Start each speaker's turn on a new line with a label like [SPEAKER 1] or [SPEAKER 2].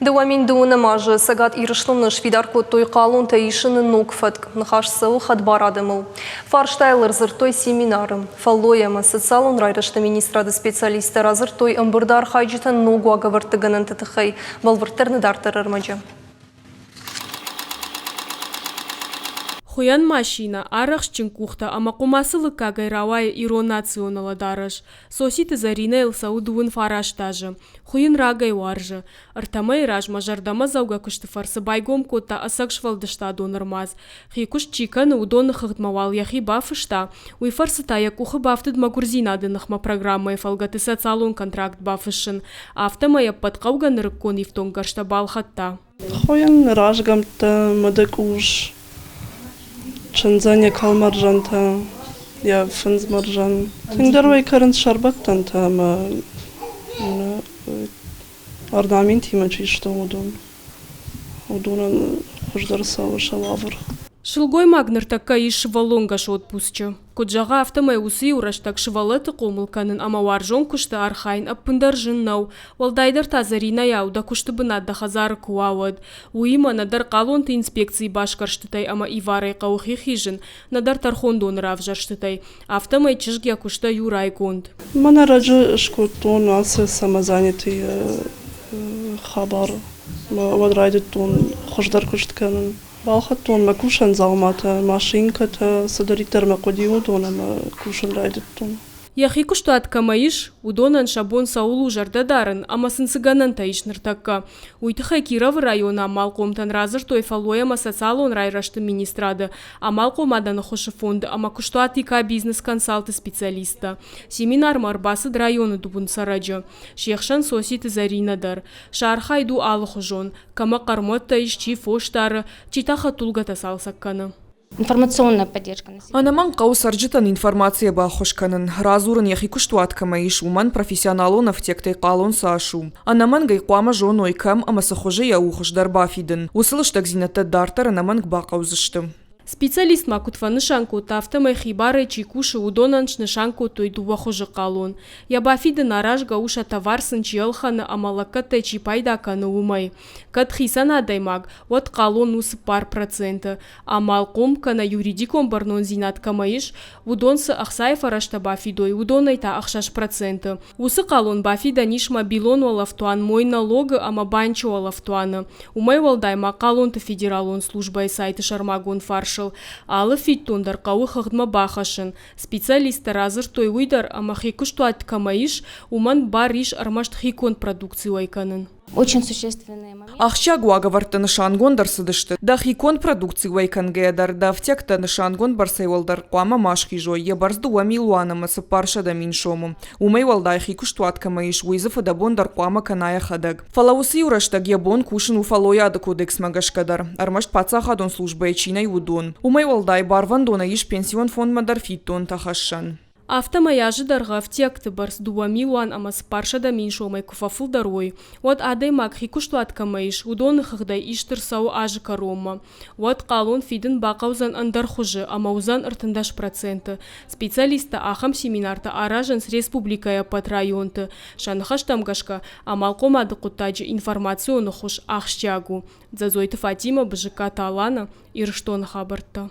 [SPEAKER 1] 2012 азы Цӕгат Ирыстоны сфидар кодтой хъалонтӕ исыны ног фӕтк. Ныхас цӕуы хӕдбар адӕмыл. Фарстайыл ӕрдзырдтой семинары. Фӕллой ӕмӕ социалон райрӕзты министрады специалисттӕ радзырдтой ӕмбырды архайджытӕн ног уагӕвӕрдты гӕнӕнты тыххӕй. Бӕлвырддӕр нӕ дарддӕр ӕрмӕджы.
[SPEAKER 2] Хуыйӕн машинӕ, арӕхстджын къухтӕ ӕмӕ хъуымацы лыггагӕй рауайы ирон национ уӕлӕдарӕс. Соситы Зӕринӕйыл цӕуы 29 азы. Хуыйын рагӕй уарзы. Ӕртӕ мӕйы размӕ зӕрдӕмӕдзӕугӕ куысты фӕрцы байгом кодта ӕцӕг сфӕлдыстадон ӕрмадз. Хи куыст чи кӕны, уыдоны хыгъдмӕ уал йӕхи бафыста, уый фӕрцы та йӕ къухы бафтыд мӕгуырдзинады ныхмӕ программӕйы фӕлгӕты социалон контракт бафыссын. Афтӕмӕй ӕппӕт хъӕугӕ нырыккон ифтонггӕрзтӕ балхӕдта.
[SPEAKER 3] Хуыйын разгӕмттӕ, мыдыкъус, чындзӕн йӕ кӕлмӕрзӕнтӕ, йӕ фындзмӕрзӕн. Тынгдӕр уӕй кӕнынц сӕрбӕттӕнтӕ ӕмӕ орнаментимӕ чи сты, уыдон. Уыдонӕн хуыздӕр цӕуы сӕ уавӕр.
[SPEAKER 2] Сылгоймаг ныртӕккӕ ис сывӕллонгӕс отпусчы. Куыд зӕгъы, афтӕмӕй уыцы-иу рӕстӕг сывӕллӕтты хъомыл кӕнын ӕмӕ уарзон куысты архайын ӕппындӕр зын нӕу, уӕлдайдӕр та Зӕринӕйау дӕ куысты бынат дӕ хӕдзары куы уа, уӕд. Уыимӕ нӕдӕр хъалонты инспекцийы басгӕрстытӕй ӕмӕ иварӕй хъӕуы хи хизын, нӕдӕр тӕрхондоны равзӕрстытӕй. Афтӕмӕй чызг йӕ куыстӕй у райгонд.
[SPEAKER 3] Мӕн ӕрӕджы скодтон ацы самозанятый хабар. Уӕд райдыдтон хуыздӕр куыст кӕнын. Балхӕдтон мӕ кусӕн дзауматӕ, машинкӕтӕ, цыдӕриддӕр мӕ хъуыди, уыдон ӕмӕ кусын райдыдтон.
[SPEAKER 2] Йӕхи куыстуат кӕмӕ ис, уыдонӕн сӕ бон цӕуыл у зӕрдӕ дарын ӕмӕ сын цы гӕнӕнтӕ ис ныртӕккӕ, уый тыххӕй Кировы районы амалхъомтӕн радзырдтой фӕллой ӕмӕ социалон райрӕзты министрады, амалхъомадӕн ӕххуысы фонды ӕмӕ куыстуат ИК Бизнес-консалт-ы специалисттӕ. Семинармӕ ӕрбацыд районы дыууын цӕрӕджы. Се хсӕн Соситы Зӕринӕ дӕр. Сӕ архайд у алыхуызон. Кӕмӕ хъӕрмуӕттӕ ис, чи фос дары, чи та хӕдтулгӕтӕ цалцӕг кӕны.
[SPEAKER 4] Информационная поддержка.
[SPEAKER 5] Ӕнӕмӕнг хъӕуы цӕрджытӕн информацийӕ баххуыс кӕнын, радзурын йӕхи куыстуат кӕмӕ ис, уымӕн профессионалон ӕфтиӕгтӕй хъалон цас у. Ӕнӕмӕнг ӕй хъуамӕ зоной, кӕм ӕмӕ цы хуызы йӕ у хуыздӕр бафидын. Уыцы лыстӕгдзинӕдтӕ дарддӕр ӕнӕмӕнг бахъӕудзысты.
[SPEAKER 2] Специалист ма куыд фӕнысан кодта, афтӕмӕй хибарӕй чи кусы, уыдонӕн снысан кодтой дыууӕ хуызы хъалон. Йӕ бафидын аразгӕ у, сӕ товар сын чи ӕлхӕны ӕмӕ лӕггӕдтӕй чи пайда кӕны, уымӕй. Кӕд хицӕн адӕймаг, уӕд хъалон у 4%. Амалхъом кӕнӕ юридикон бӕрнондзинад кӕмӕ ис, уыдон цы ӕхцайы фӕрӕзтӕ бафидой, уыдонӕй та 6%. Уыцы хъалон бафидӕн ис мобилон уӕлӕфтуан Мой налог-ы ӕмӕ банчы уӕлӕфтуаны. Уымӕй уӕлдай ма хъалонты федералон службӕйы сайты сӕрмагонд фарсыл алы фиддон дӕр хъӕуы хыгъдмӕ бахӕссын. Специалисттӕ радзырдтой уый дӕр, ӕмӕ хи куыстуат кӕмӕ ис, уымӕн бар ис ӕрмӕст хиконд продукци уӕй кӕнын.
[SPEAKER 4] Очень существенные моменты.
[SPEAKER 5] Ахсджиаг уагӕвӕрдтӕ нысангонд ӕрцыдысты. Дӕхи конд продукци уӕй кӕнгӕйӕ дӕр дӕ ӕфтиӕгтӕ нысангонд бӕрцӕй уӕлдӕр хъуамӕ ма схизой, йӕ бӕрц 2 000 ӕмӕ 400 000 сомы. Уымӕй уӕлдай хи куыстуат кӕмӕ ис, уый дзы фыдӕбон дӕр хъуамӕ кӕна йӕхӕдӕг. Фӕлӕ уыцы иу рӕстӕг йӕ бон кусын у фӕллойады кодексмӕ гӕсгӕ дӕр, ӕрмӕст паддзахадон службӕйы чи нӕй, уыдон. Уымӕй уӕлдай барвӕндонӕй ис пенсион фондмӕ дӕр фиддонтӕ хӕссӕн.
[SPEAKER 2] Афтӕмӕй азы дӕргъы ӕфтиӕгты бӕрц 2 400 000 сомӕй куы фӕфылдӕр уой, уӕд адӕймаг хи куыстуат кӕмӕ ис, уыдоны хыгъдӕй ист ӕрцӕуы азы кӕронмӕ. Уӕд хъалон фидын бахъӕудзӕн ӕндӕр хуызы ӕмӕ уыдзӕн 13%. Специалисттӕ ахӕм семинартӕ аразынц республикӕйы ӕппӕт районты. Сӕ ныхӕстӕм гӕсгӕ, амалхъомады хъуыддаджы информацион ӕххуыс ахсджиаг у. Дзӕдзойты Фатимӕ, Бызыккаты Алана, Ирыстоны хабӕрттӕ.